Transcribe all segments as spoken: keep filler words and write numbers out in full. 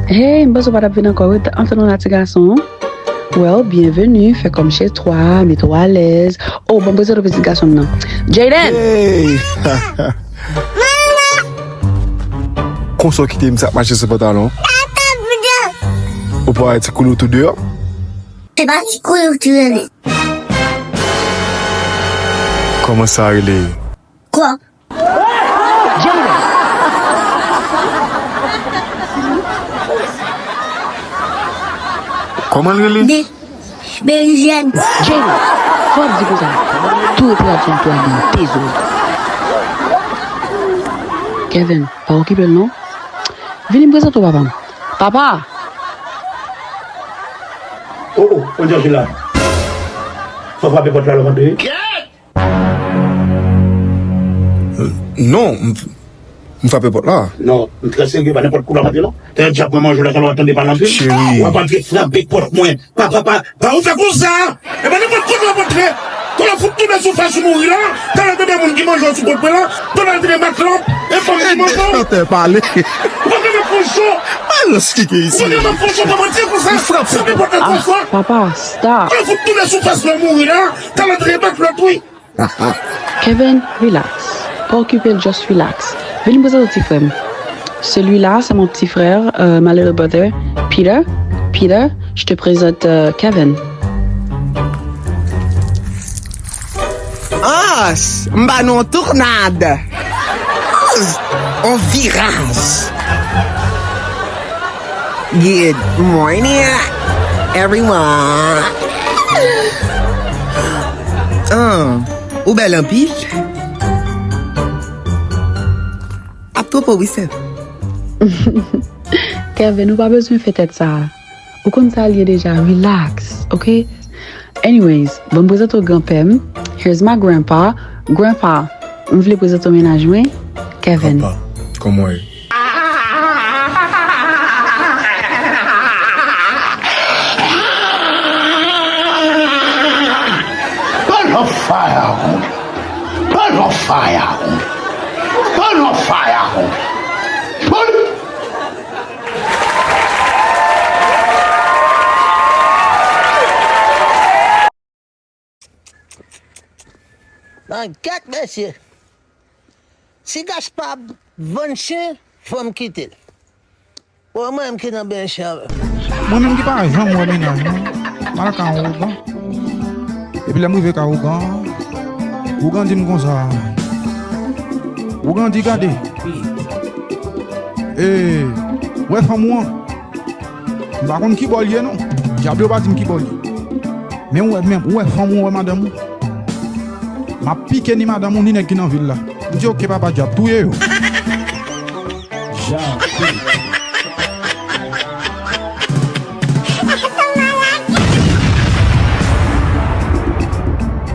Hey, m panse w pa t ap vin ankò, wi, antre nan la ti gason. Well, bienvenue, fè kòm chez toi, mete w alèz. Oh, ban m prezante w pitit gason m nan. Jayden! Hey! Konsa w kite m sa ap mache san pantalon? Ou pa wè ti koulou tou deyò? Se pa ti koulou tou rele. Kòman sa rele? Kò. Jayden! Kòman l rele? Be-, Berijèn. Jayden! Sa w ap di konsa? Tou epi w ap di m tou a di m dezole. Kevin, pa okipe l non. Vini m prezante w papa m. Papa! Oh, oh, on dirait là. Fò frape pòt la, lè w antre. Non, m, m frape pòt la. Non, m trè serye, pa nenpòt kou l ap antre non. Tè dyab mwen manje w la, talè w ap tande pale anpil. Cheri. W ap antre frape pòt mwen. Pa, pa, pa, pa ou fè konsa. E pa nenpòt kote w ap antre. Talè w fout tounen sou fas ou mouri la. Talè w tande moun ki manje w sou pòt mwen la. Talè w tande matla. E fanm ki manje w. Chantè pale. Ou pa ka fè fon cho. Balans kiki isi. Ou pa ka fè fon cho, pa manti konsa. Frape pòt la twa fwa. Papa, stop. Talè w fout tounen sou fas mwen mouri la. Talè w tande matla wi. Kevin, relax. Pa okipe l, just relax. Vin m prezante w ti frè m. Celui-là, c'est mon petit frère, euh, my little brother, Peter. Peter, je te présente, euh, Kevin. Anj, m ba nou yon tounad. Anj, yon viraj. Good morning, everyone. Ah, ou bèl anpil. Apwopo, wi, sè. Kevin, ou pa bezwen fè tèt sa. Ou konn sa l ye deja, relax, ok? Anyways, ban m prezante w granpè m. Here's my grandpa. Grandpa, m vle prezante w mennaj mwen, Kevin. Papa, kòman w ye? Burn of fire, homie. Burn of fire, homie. Burn of fire, homie. Burn. Nan kèk mesye. Si Gaspard vann chen, fò m kite l. Bon, mwen menm ki nan benyen chen avè m. Mwen menm ki pa janm wè mennaj mwen, m al ka yon ougan. Epi lè m rive ka ougan an, ougan di m konsa. Ougan di, gade. E, wè fanm ou an. M pa konn ki bò l ye non. Dyab yo pa di m ki bò l ye. Men ou wè, men ou wè fanm ou, ou wè madanm ou. M ap pike ni madanm ou, ni nèg ki nan vil la. M di, oke, papa dyab, touye yo.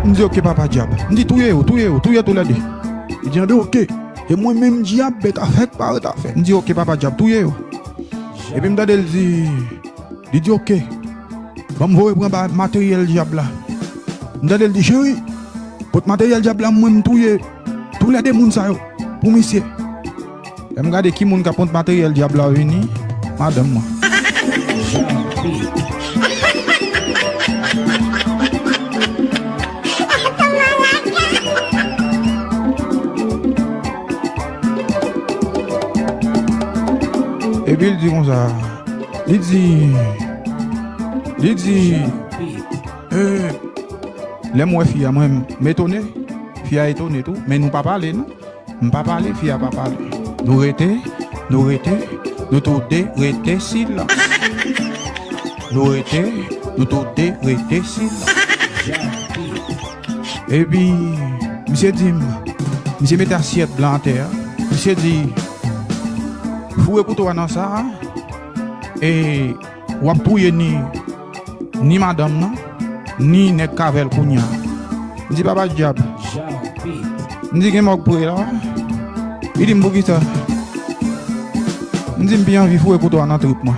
M di, oke, papa dyab. M di, touye yo, touye yo, touye toulède. Li di, anben, oke. E mwen menm dyab, bèt afèk pa rèt afè. M di, oke, papa dyab, touye yo. Epi m tande l di, li di, oke. Ban m voye pran ba materyèl dyab la. M tande l di, cheri, pot materyèl dyab la, mwen m touye toulède moun sa yo pou misye. Lè m gade ki moun k ap pot materyèl dyab la vini, madanm mwen. Epi l di konsa, li di, li di, eh, lè m wè fi a, mwen, m etone, fi a etone tou, men nou pa pale, non. M pa pale, fi a pa pale. Nou rete, nou rete, nou tou de rete silans. Nou rete, nou tou de rete silans. Epi, misye di m, misye mete asyèt blan atè a. Misye di, foure kouto a nan sa a, e w ap touye ni, ni madanm nan, ni nèg k avè l kounye a. M di, papa dyab. M di, gen mòg pre la. Li di m, poukisa? M di, m pi anvi foure kouto a nan trip mwen.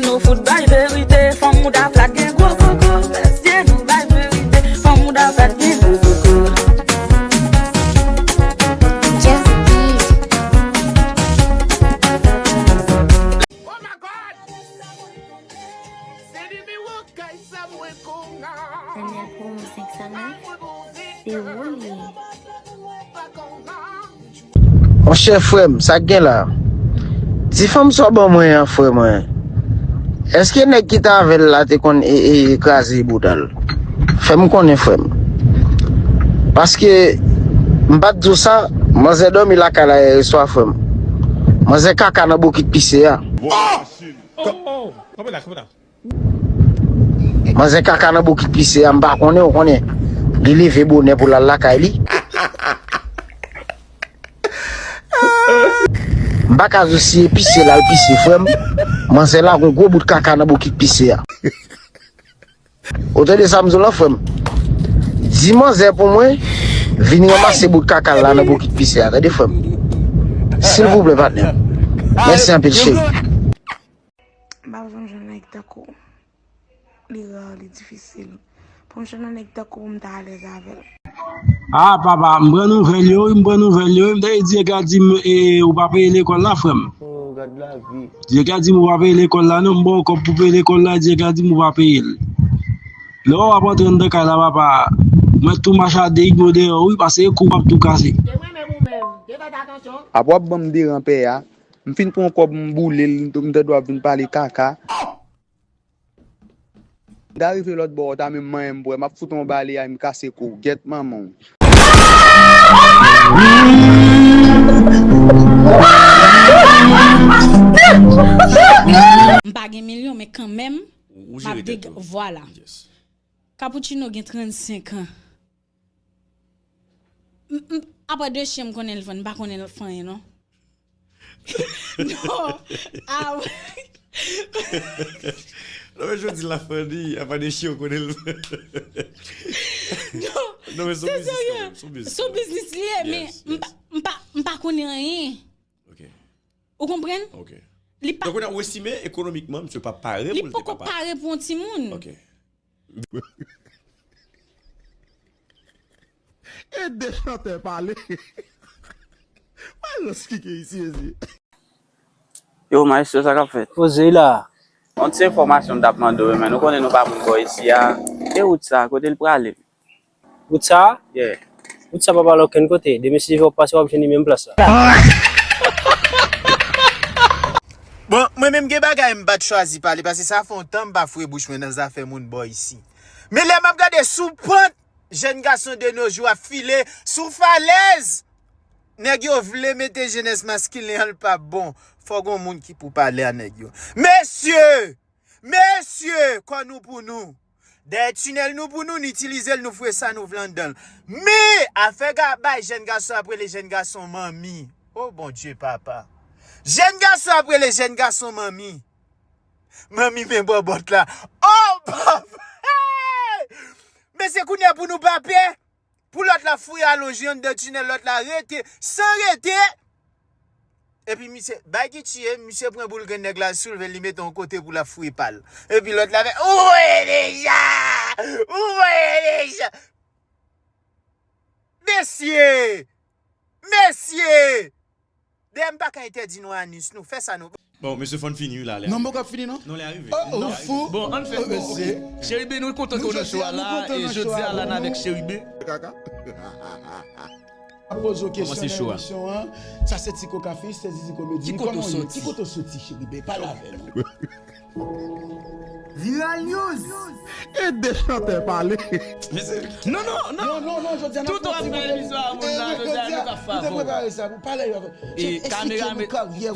Nou fout bay verite, fanm mouda plat gen gwo koko. Premyè pwomo senk sa mil, se ou li ye. Monchè frè m, sa k gen la? Di fanm sa w ban mwen an, frè mwen. Èske nèg ki t avè l la te konn e, e, e kraze bouda l? Fè m konnen, frè m. Paske m pa t di w sa, manzè dòmi lakay la yè swa, frè m. Manzè kaka nan bokit pise a. Oh! Oh, oh, kanpe la, kanpe la. Manzè kaka nan bokit pise a, m pa konnen, ou konnen. Li leve bonè pou l al lakay li. M pa ka di w si e pise l al pise, frè m. Manzè la gon gwo bout kaka nan bokit pise a. Ou tande sa m di w lan, frè m? Di manzè pou mwen, vin ranmase bout kaka l la nan bokit pise a, tande, frè m? Silvouplè, patnè m. Mèsi anpil, cheri. M pa janm jwenn nèg tankou w. Li ra, li difisil. Pou m jwenn yon nèg tankou w, m ta alèz avè l. Ah papa, m pran nouvèl yo wi, m pran nouvèl yo wi, m tande Dyeka di m e, ou pa peye lekòl la, frè m. Dyeka di m ou pa peye lekòl la non, m ba w kòb pou peye lekòl la, Dyeka di m ou pa peye l. Lè w ap antre anndan kay la, papa, mwen tou mache a de igloo dèyè w wi, paske kou w ap tou kase. Apa w ap ban m deran pè a? M fin pran kòb m boule l, m te dwe ap vin pale kaka. M ta rive lòt bò, w ta menm manyen m bwè, m ap fout on bale a, m kase kou w, gèt manman w. M pa gen milyon, men kanmenm, m ap deg-, vwala. Cappuccino gen trannsenk an. M, m, apa de chen m konnen l vann, m pa konnen l fè anyen non. Non. Ah, Non, men jodi la Fanny, apa de chen w konnen l vann. Non, Non, men se yon biznis kanmenm, se yon biznis. Se yon biznis li ye, men Yes, m yes. pa, m pa, m pa konnen anyen. Ok, Ou konprann? ok. Li pa, Donk, ou estime ekonomikman, misye pa pare li pou l te poko kapab. Pare pou yon timoun. Ok. E de chantè pale. Wè rans ki gen isi, ezi. Yo, maestro, sa k ap fèt? Poze la. Yon ti enfòmasyon m t ap mande w, men nou konnen nou pa moun bò isi a. E wout sa, kote l prale? Wout sa? Yeah. Wout sa pa pale okenn kote. Demen si w ap pase, w ap jwenn li menm plas la. Bon, mwen menm gen bagay m pa t chwazi pale, paske sa fè yon tan m pa foure bouch mwen nan zafè moun bò isi. Men lè m ap gade sou pant, jèn gason de nos jours ap file sou falèz. Nèg yo vle mete jenès maskilen an, l p ap bon. Fò gon moun ki pou pale a nèg yo. Mesye! Mesye! Kò nou pou nou. Dèyè tinèl nou pou nou, n itilize l, nou foure sa nou vle anndan l. Men, afè ga bay jèn gason ap rele jèn gason manmi. O Bondye papa. Jèn gason ap rele jèn gason manmi. Manmi men bòbòt la. O papa! Men se kounye a pou nou pa pè. Pou lòt la foure alonje anndan tinèl, lòt la rete, san rete. Epi misye, bay ki tiye, misye pran boul grenn nèg la, soulve l, li mete yon kote pou l ap foure pa l. Epi lòt la fè, ou voye deja! Ou voye deja! Mesye! Mesye! Dayè m pa ka entèdi nou anis nou, fè sa nou. Bon, mesye, fò n fini wi la, lè. Non, m poko ap fini non. Non, lè a rive. Oh, ou fou. Bon, ann fè. Cheribe, nou kontan ke w nan show a la, e jodi a la n avèk Cheribe. Kaka. Ap poze w kesyon nan emisyon an. Sa se Ti Coca Fish, se Zizi Komedi. Kòman w ye? Ki kote w soti, Cheribe? Pale avè nou. Viral News. E de chantè pale. Non, non, non. Non, non, non, jodi a n ap kontinye. Tout w ap fè emisyon a moun nan, jodi a nou ka fè avè w. Ou te prepare sa pou pale avè. E kamera,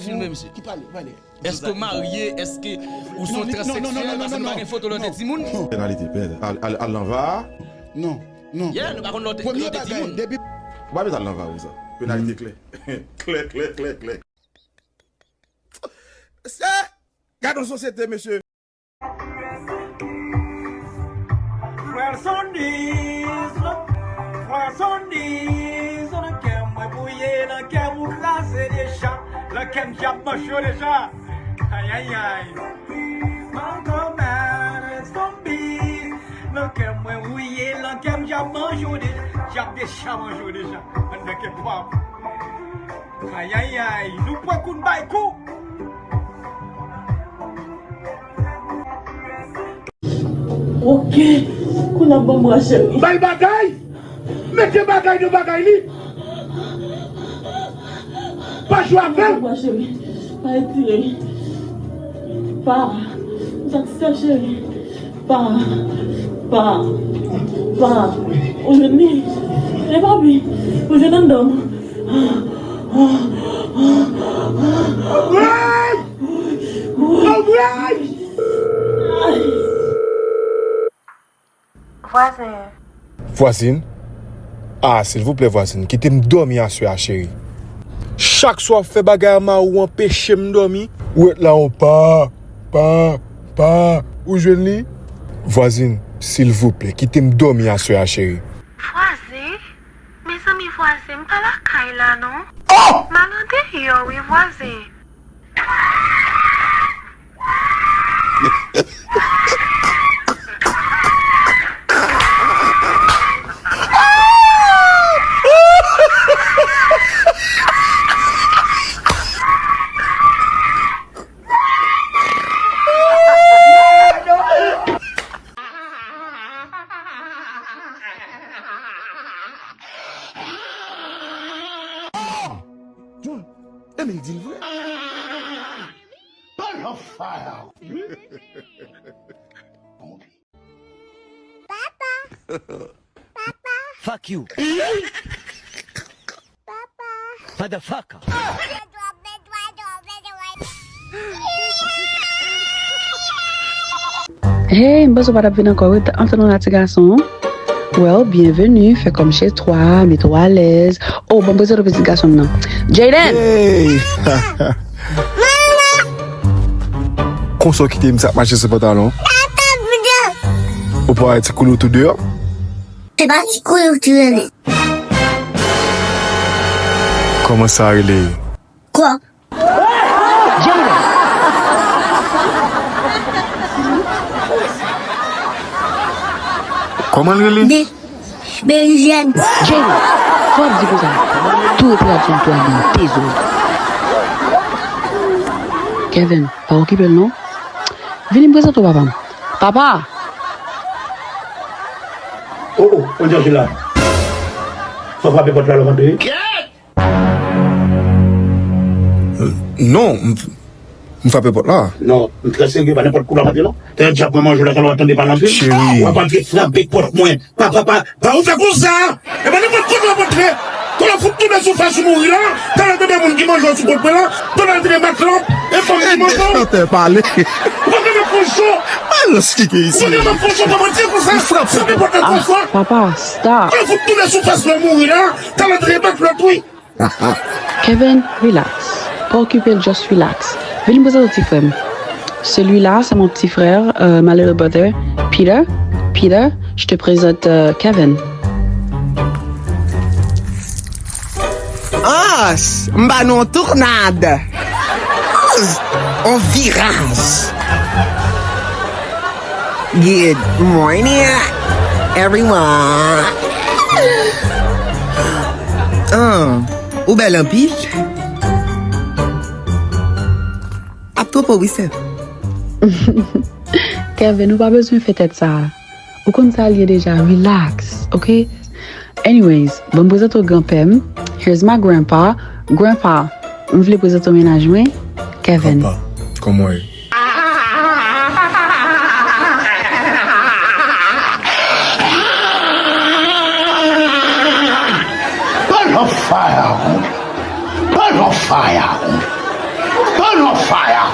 filme misye. Ki pale, pale. Èske w marye? Èske ou se yon transseksyèl? Paske nou pa gen foto lè w te timoun. Penalite, al, al, al nan var. Non, non. Yeah, nou pa konn lè w te, lè w te timoun. Ou pa bezwen al nan var pou sa. Penalite klè. Klè, klè, klè, klè. Se, gade yon sosyete, mesye. Frè Sondiz, frè Sondiz, nan kè mwen bouye, nan kè mwen kraze deja, nan kè m djab manje w deja. Ayayay. Nan kè mwen wouye, nan kè m djab manje w deja, djab deja manje w deja. Anndan kè pwòp. Ayayay, nou pran kou n bay kou. Ok. Kounye a ban m bra cheri. Bay bagay! Mete bagay nan bagay li! Pa jwe avè l! Ban m bra cheri. Pa etire. Pa. Sa k se cheri. Pa. Pa. Pa. Ou jwenn li? E papi. Ou jwenn anndan m. Anmwey! Anmwey! Vwazen. Vwazin? Ah, silvouplè, vwazin, kite m dòmi aswè a, cheri. Chak swa w ap fè bagay a, mari w anpeche m dòmi. Ou ret la, on pa, pa, pa, ou jwenn li? Vwazin, silvouplè, kite m dòmi aswè a, cheri. Vwazen? Mezanmi, vwazen, m pa lakay la, non. Oh! M al andeyò, wi, vwazen. Emil di l vre. Pale of fire. Papa. Papa. Fuck you. Papa. Motherfucker. Hey, m panse w pa t ap vin ankò wi, antre non la ti gason. Well, byenveni, fè kòm chez toi, mete w alèz. Oh, ban m prezante w pitit gason m nan. Jayden! Hey! Konsa w kite m sa ap mache san pantalon? Ou pa wè ti koulou tou deyò? Se pa ti koulou tou rele. Kòman sa rele? Kòk. Kòman l rele? Be-, Berijèn. Jayden, fò w ap di konsa. Tou epi w ap di m tou a di m dezole. Kevin, pa okipe l non. Vini m prezante w papa m. Papa! Oh, oh, on dirait la. Fò frape pòt la, lè w antre. Non, m, m frape pòt la. Non, m trè serye, pa nenpòt kou la w ap antre non. Tèlè dyab mwen manje w la, talè w ap tande pale anpil. Cheri. W ap antre frape pòt mwen. Pa, pa, pa, pa ou fè konsa! E pa nenpòt kote w ap antre. Talè w fout tounen sou fas ou mouri la. Talè w tande moun ki manje w sou pòt mwen la. Talè w tande matlòt. E fanm ki manje w. Chantè pale. Ou pa ka met konchon. Balans ki gen isi. Ou pa ka met konchon, pa manti konsa. Frape pòt la twa fwa. Papa, stop. Talè w fout tounen sou fas mwen mouri la. Talè w tande matlòt, wi. Kevin, relax. Pa okipe l, just relax. Vin m prezante w ti frè m. Celui-là, c'est mon petit frère, euh, my little brother, Peter. Peter, je te présente, euh, Kevin. Ans, m ba nou yon tounad. Ans, yon viraz. Good morning, everyone. Ah, ou bèl anpil. Ap twopo wi, sè. Kevin, ou pa bezwen fè tèt sa. Ou konn sa l ye deja, relax, ok? Anyways, ban m prezante w granpè m. Here's my grandpa. Grandpa, m vle prezante w mennaj mwen, Kevin. Papa, kòman w ye? Pale of fire. Pale of fire. Pale of fire.